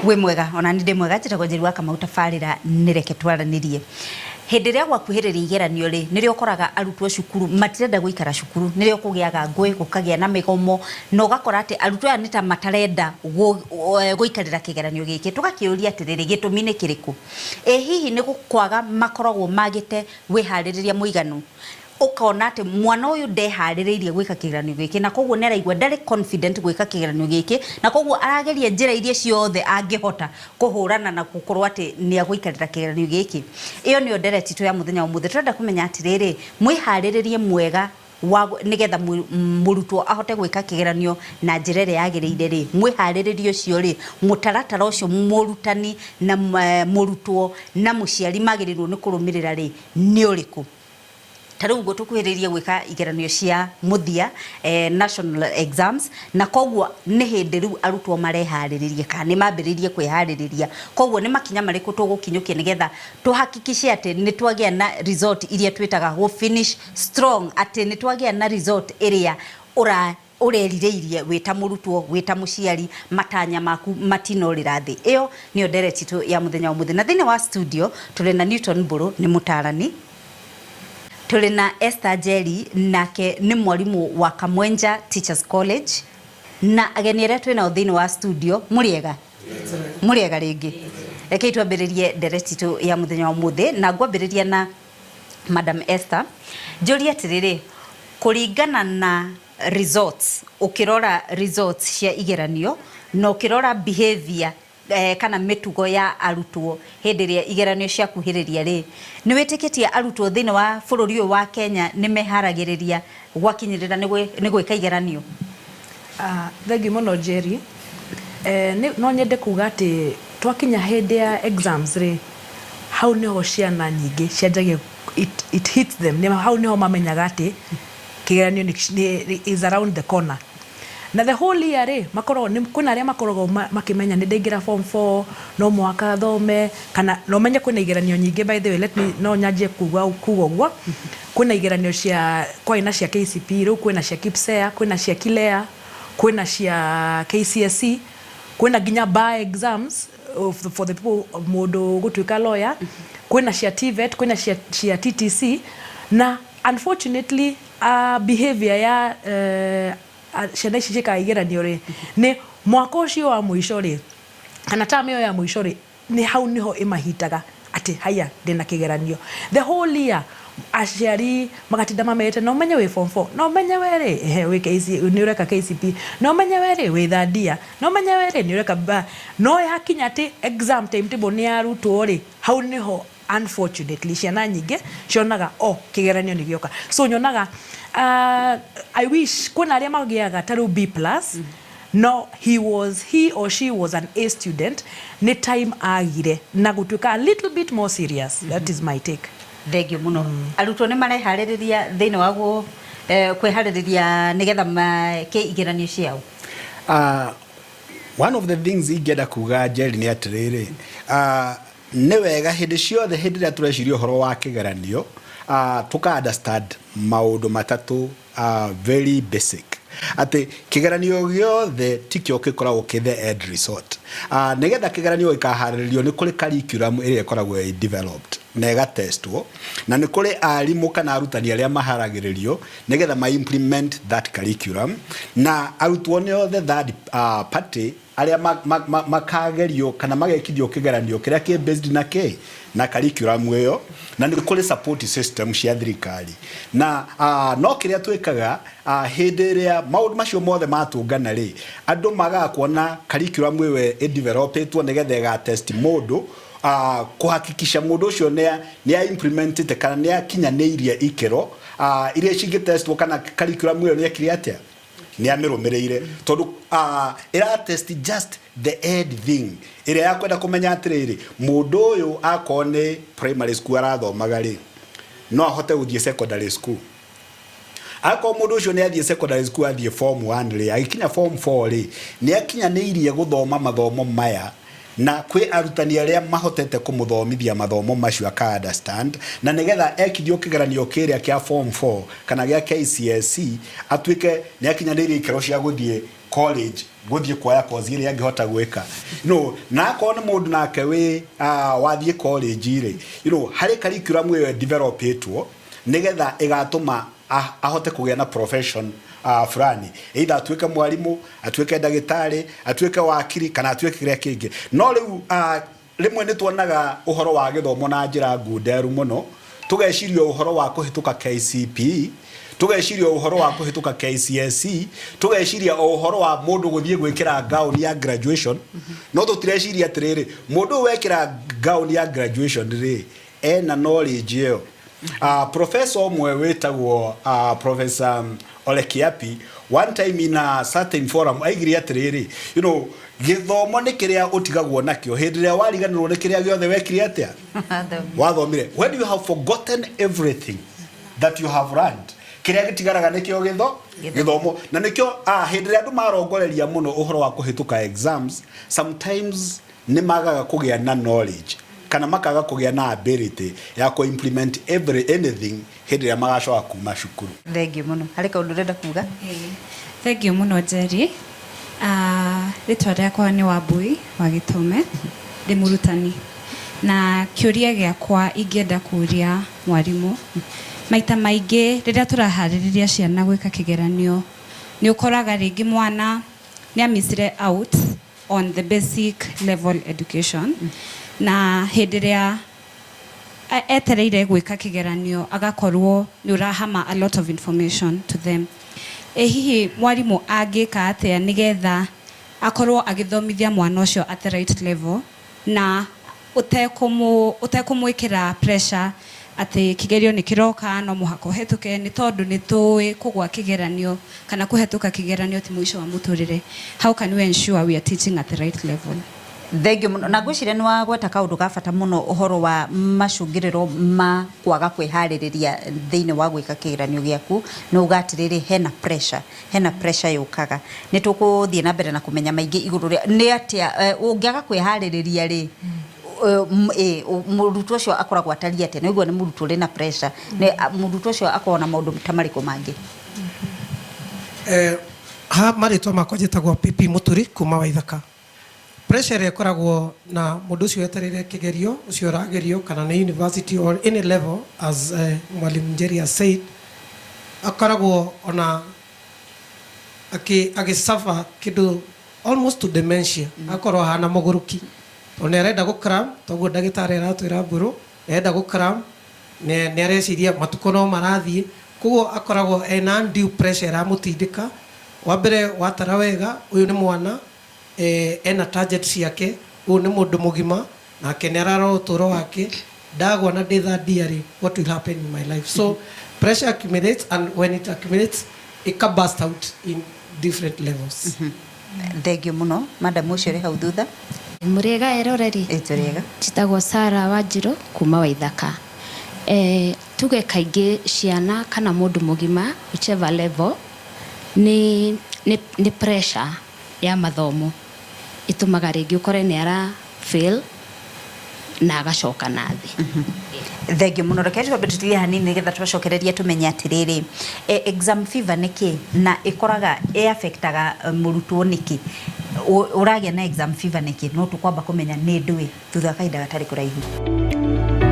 Wĩ mwega? Ona nĩ ndĩ mwega. Njĩtagwo Njeri wa Kamau. Tabarĩra nĩ Reke Twaranĩrie. Hĩndĩ ĩrĩa gwakuhĩrĩria igeranio rĩ, nĩrĩo ũkoraga arutwo cukuru matirenda gũikara cukuru, nĩrĩo kũgĩaga ngũĩ, gũkagĩa na mĩgomo, na ũgakora atĩ arutwo aya nĩ ta matarenda gũikarĩra kĩgeranio gĩkĩ. Tũgakĩũria atĩrĩrĩ, gĩtũmi nĩ kĩrĩkũ? Ĩ hihi nĩ kwaga makoragwo magĩte wĩharĩrĩria mũiganu? Ũkona atĩ mwana ũyũ ndeharĩrĩirie gwĩka kĩgeranio gĩkĩ, na koguo nĩ araigua ndarĩ confident gwĩka kĩgeranio gĩkĩ, na koguo arageria njĩra iria ciothe angĩhota kũhũrana na gũkorwo atĩ nĩ agũikarĩra kĩgeranio gĩkĩ. Ĩyo nĩyo ndereti itũ ya mũthenya wa ũmũthĩ. Tũrenda kũmenya atĩrĩrĩ, mwĩharĩrĩrie mwega wa nĩgetha mũrutwo ahote gwĩka kĩgeranio na njĩra ĩrĩa yagĩrĩire rĩ, mwĩharĩrĩrie ũcio rĩ, mũtaratara ũcio mũrutani na mũrutwo na mũciari magĩrĩirwo nĩ kũrũmĩrĩra rĩ, nĩ ũrĩkũ? Ta rĩu ũguo tũkuhĩrĩirie gwĩka igeranio cia mũthia, national exams, na koguo nĩ hĩndĩ rĩu arutwo mareharĩrĩria kana nĩ mambĩrĩirie kwĩharĩrĩria. Koguo nĩ makinya marĩkũ tũgũkinyũkia nĩgetha tũhakikice atĩ nĩ twagĩa na result iria twĩtaga gũ finish strong, atĩ nĩ twagĩa na result ĩrĩa ũra ũrerirĩirie wĩ ta mũrutwo, wĩ ta mũciari, matanya maku matinorĩra thĩ. Ĩyo nĩyo ndereti itũ ya mũthenya wa ũmũthĩ. Na thĩinĩ wa studio tũrĩ na Newton Mbũrũ, nĩ mũtarani. Tũrĩ na Esther Njeri, nake nĩ mwarimũ wa Kamwenja Teachers College. Na ageni arĩa twĩ nao thĩinĩ wa studio, mũrĩega? Mũrĩega rĩngĩ? Rekei twambĩrĩrie ndereti itũ ya mũthenya wa ũmũthĩ, na ngwambĩrĩria na Madam Esther. Njũrie atĩrĩrĩ, kũringana na results, ũkĩrora results cia igeranio na ũkĩrora behavior kana mĩtugo ya arutwo hĩndĩ ĩrĩa igeranio ciakuhĩrĩria rĩ, nĩ wĩtĩkĩtie arutwo thĩinĩ wa bũrũri ũyũ wa Kenya nĩ meharagĩrĩria gwakinyĩrĩra nĩ gwĩka igeranio? Thengiũ mũno, Jerry. No nyende kuga atĩ twakinya hĩndĩ ya exams rĩ, hau nĩho ciana nyingĩ cianjagia, it hits them, hau nĩho mamenyaga atĩ kĩgeranio nĩ is around the corner. Na the whole year rĩ, makoragwo, kwĩna arĩa makoragwo makĩmenya nĩ ndaingĩra form 4, no mũhaka thome, kana na ũmenye kwĩna igeranio nyingĩ. By the way, let me, no nyanjie kuga ũguo, kwĩna igeranio cia, kwarĩ na cia KCPE, rĩu kwĩna cia KPSEA, kwĩna cia KILEA, kwĩna cia KCSE, kwĩna nginya bar exams for the people, mũndũ gũtuĩka lawyer, kwĩna cia TVET, kwĩna cia TTC. Na unfortunately, behavior ya ciana ici ciĩkaga igeranio rĩ, nĩ mwaka ũcio wa mũico rĩ, kana term ĩyo ya mũico rĩ, nĩ hau nĩho ĩmahitaga atĩ haya, ndĩna kĩgeranio. The whole year aciari magatinda mamerĩte, "No ũmenye wĩ form 4, no ũmenye we rĩ, ehe, wĩ KC, nĩ ũreka KCPE, no ũmenye we rĩ, wĩ third year, no ũmenye we rĩ, nĩ ũreka ba." No yakinya atĩ exam timetable nĩ yarutwo rĩ, hau nĩho unfortunately ciana nyingĩ cionaga, oh, kĩgeranio nĩ gĩoka. So nyonaga, I wish, kwĩna arĩa magĩaga ta rĩu B plus, no he or she was an A student, nĩ time agire na gũtuĩka a little bit more serious. That is my take. Thengio mũno. Arutwo nĩ mareharĩrĩria thĩinĩ wa kwĩharĩrĩria nĩgetha meke igeranio ciao? One of the things ingĩenda kuga, Jerry, nĩ atĩrĩrĩ, nĩ wega hĩndĩ ciothe, hĩndĩ ĩrĩa tũreciria ũhoro wa kĩgeranio, tũka understand maũndũ matatũ very basic, atĩ kĩgeranio gĩothe tikĩo gĩkoragwo kĩ the end result. Nĩgetha kĩgeranio gĩkaharĩrĩrio, nĩ kũrĩ curriculum ĩrĩa ĩkoragwo ĩ developed na ĩgatestwo, na nĩ kũrĩ arimũ kana arutani arĩa maharagĩrĩrio nĩgetha ma implement that curriculum, na arutwo nĩ the third party arĩa makagerio kana magekithio kĩgeranio kĩrĩa kĩ based na kĩ na curriculum ĩyo. Na nĩ kũrĩ support system cia thirikari na no kĩrĩa twĩkaga, hĩndĩ ĩrĩa maũndũ macio mothe matũngana rĩ, andũ magaga kuona curriculum ĩyo ĩdevelopĩtwo nĩgetha ĩgatest mũndũ, kũhakikisha mũndũ ũcio nĩ a implementĩte kana nĩ akinyanĩirie ikĩro iria cingĩtestwo, kana curriculum ĩyo nĩ ekire atĩa, nĩ amĩrũmĩrĩire, tondũ ĩra test just the end thing ĩrĩa ya kwenda kũmenya atĩrĩrĩ, mũndũ ũyũ akorwo nĩ primary school arathomaga rĩ, no ahote gũthiĩ secondary school. Akorwo mũndũ ũcio nĩ athiĩ secondary school, athiĩ form 1 rĩ, agĩkinya form 4 rĩ, nĩ akinyanĩirie gũthoma mathomo maya, na kwĩ arutani arĩa mahotete kũmũthomithia mathomo macio aka understand, na nĩgetha ekithio kĩgeranio kĩrĩa kĩa form 4 kana gĩa KCSE, atuĩke nĩ akinyanĩirie ikĩro cia gũthiĩ. College gũthiĩ kuoya kozi ĩrĩa angĩhota gwĩka, na akorwo nĩ mũndũ nake wĩ wathiĩ college rĩ, harĩ curriculum ĩyo developĩtwo nĩgetha ĩgatũma ahote kũgĩa na profession fulani, either atuĩke mwarimũ, atuĩke ndagĩtarĩ, atuĩke wakiri, kana atuĩke kĩrĩa kĩngĩ. No rĩu rĩmwe nĩ tuonaga ũhoro wa gĩthomo na njĩra ngunderu mũno, tũgeciria ũhoro wa kũhĩtũka KCPE, tũgeciria ũhoro wa kũhĩtũka KCSE, tũgeciria o ũhoro wa mũndũ gũthiĩ gwĩkĩra gown ya graduation, no tũtireciria atĩrĩrĩ, mũndũ ũyũ wekĩra gown ya graduation rĩ, ena knowledge ĩyo? Professor ũmwe wĩtagwo Professor Ole Kiapi, one time in a certain forum aigire atĩrĩrĩ, gĩthomo nĩ kĩrĩa ũtigagwo nakĩo hĩndĩ ĩrĩa wariganĩrwo nĩ kĩrĩa gĩothe wekire atĩa, wathomire. When you have forgotten everything that you have learned, kĩrĩa gĩtigaraga nĩkĩo gĩthomo. Na nĩkĩo hĩndĩ ĩrĩa andũ marongoreria mũno ũhoro wa kũhĩtũka exams, sometimes nĩ magaga kũgĩa na knowledge kana makaga kũgĩa na ability ya kũ implement every anything hĩndĩ ĩrĩa magacoka kuma cukuru. Thengiũ mũno. Harĩ kaũndũ ũrenda kuga? Thengiũ mũno, Njeri. Rĩtwa rĩakwa nĩ Wambui wa Gĩtome, ndĩ mũrutani, na kĩũria gĩakwa ingĩenda kũria mwarimũ, maita maingĩ rĩrĩa tũraharĩrĩria ciana gwĩka kĩgeranio, nĩ ũkoraga rĩngĩ mwana nĩ amissire out on the basic level education, na hĩndĩ ĩrĩa etereire gwĩka kĩgeranio agakorwo nĩ ũrahama a lot of information to them. Ĩ hihi mwarimũ angĩka atĩa nĩgetha akorwo agĩthomithia mwana ũcio at the right level na ũtekũmwĩkĩra pressure atĩ kĩgerio nĩ kĩroka, no mũhaka ũhetũke, nĩ tondũ nĩ tũĩ kũgwa kĩgeranio kana kũhetũka kĩgeranio ti mũico wa mũtũrĩre? How can we ensure we are teaching at the right level? Thengiũ mũno, na ngwĩciria nĩ wagweta kaũndũ ga bata mũno, ũhoro wa macũngĩrĩro ma kwaga kwĩharĩrĩria thĩinĩ wa gwĩka kĩgeranio gĩaku. Nĩ uga atĩrĩrĩ, hena pressure yũkaga. Nĩ tũkũthiĩ na mbere na kũmenya maingĩ igũrũ rĩa nĩ atĩa ũngĩaga kwĩharĩrĩria rĩ, mũrutwo ũcio akoragwo atariĩ atĩa. Nĩ ũguo nĩ mũrutwo ũrĩ na pressure, nĩ mũrutwo ũcio akoragwo na maũndũ ta marĩkũ mangĩ? Ha marĩtwa makwa njĩtagwo PP Mũturi kuma Waithaka. Pressure ĩrĩa ĩkoragwo na mũndũ ũcio wetereire kĩgerio, ũcio ũragerio kana nĩ university or any level, as Mwalimu Njeri has said, akoragwo ona agĩsuffer kĩndũ almost to dementia, akorwo ahana mũgũrũki tondũ nĩ arenda gũcram, toguo ndagĩtarĩ aratwĩra mbũrũ nĩ arenda gũcram, nĩ areciria matukũ no marathiĩ, koguo akoragwo ena undue pressure ĩramũtindĩka. Wa mbere, watara wega, ũyũ nĩ mwana, ena target ciake, ũyũ nĩ mũndũ mũgima nake nĩ ararora ũtũro wake, ndagwa na ndĩ third year rĩ, what will happen in my life? So pressure accumulates, and when it accumulates, it can burst out in different levels. Thengiũ mũno. Madam ũcio ũrĩ hau thutha. Mũrĩega eroreri? Ĩ, tũrĩega. Njĩtagwo Sara Wanjirũ kuma Waithaka. Tuge kaingĩ ciana kana mũndũ mũgima, whichever level, nĩ pressure ya mathomo ĩtũmaga rĩngĩ ũkore nĩ ara fail na agacoka na thĩ. Thengiũ mũno. Reke twambe tũtige hanini nĩgetha twacokereria tũmenye atĩrĩrĩ, exam fever nĩ kĩ na ĩkoraga ĩ-affectaga mũrutwo nĩkĩ? Ũragĩa na exam fever nĩkĩ? No tũkwamba kũmenya nĩ ndũĩ thutha wa kahinda gatarĩ kũraihu.